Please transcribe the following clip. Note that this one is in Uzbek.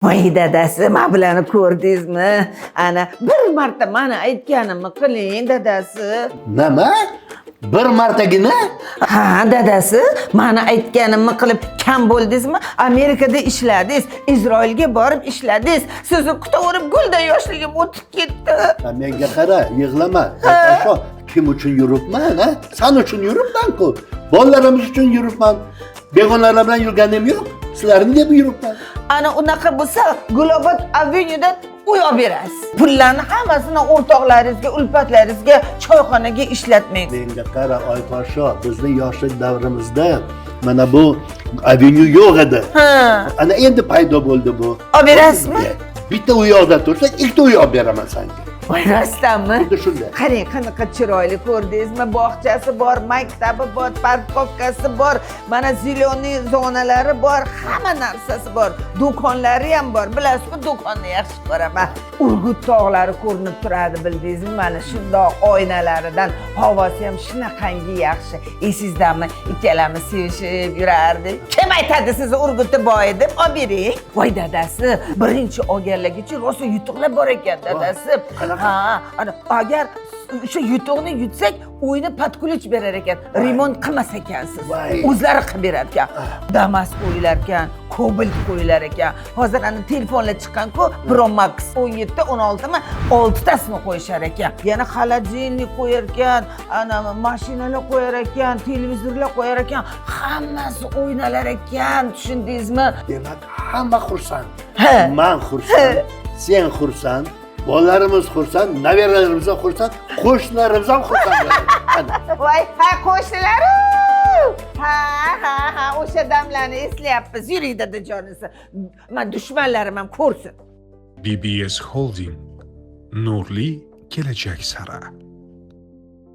Voy dadasi, mana bularni ko'rdingizmi? Ana bir marta mani aytganimni qiling, dadasi. Nima? Bir martagina? Ha, dadasi, mani aytganimni qilib kam bo'ldingizmi? Amerikada ishladingiz, Izroilga borib ishladingiz. Sizni kutaverib gulday yoshligim o'tib ketdi. Ha, menga qara, yig'lama. Aytasho, kim uchun yuribman, ha? San uchun yuribman-ku. Bolalarimiz uchun yuribman. Begonalar bilan yurganim yo'q. Sizlarni deb yuribman. Ana unaqa bo'lsa, Gulobod Avenyudan uy olib berasiz. Pullarni hammasini o'rtoqlaringizga, ulfatlaringizga, choyxonaga ishlatmang. Menga qara, Oyposho, bizni yoshlik davrimizda mana bu avenyu yo'q edi. Ha. Ana endi paydo bo'ldi bu. Olib berasizmi? Bitta u yoqda tursa, ikkita uy olib beraman senga. Voy, rostdanmi? Xuddi shunday. Qarang, qanaqa chiroyli, ko'rdingizmi? Bog'chasi bor, maktabi bor, парковка si bor, mana зеленый zonalari bor, hamma narsasi bor. Do'konlari ham bor. Bilasizmi, do'konni yaxshi ko'raman. Urgut tog'lari ko'rinib turadi, bildingizmi? Mana shundoq oynalaridan havosi ham shunaqangi yaxshi. Esingizdami? Ikkalamiz sevishib yurardik. Kim aytadi sizni Urgutda boy deb? Olib bering. Voy dadasi, birinchi olganligicha rosa yutuqlar bor ekan, dadasi. Qanaqa? Ha, ana agar o'sha yutuqni yutsak, uyni под ключ berar ekan. Remont qilmas ekansiz. Voy. O'zlari qilib berar ekan. Damas qo'yilar ekan, Cobalt qo'yilar ekan. Hozir ana telefonlar chiqqan-ku, Pro Max 17, 16 mi, 6 tasini qo'yishar ekan. Yana холодильник qo'yar ekan, ana mashinalar qo'yar ekan, televizorlar qo'yar ekan. Hammasi o'ynalar ekan, tushundingizmi? Demak, hamma xursand. Ha. Man xursand, sen xursand, bolalarimiz xursand, nabiralarimiz ham xursand, qo'shnilarimiz ham xursand bo'ladi. Ana. Voy, ha, qo'shnilaru! Ha, ha, ha, o'sha damlarni eslayapmiz. Yuring, dadajonisi. Man dushmanlarim ham ko'rsin. BBS Holding, nurli kelajak sari.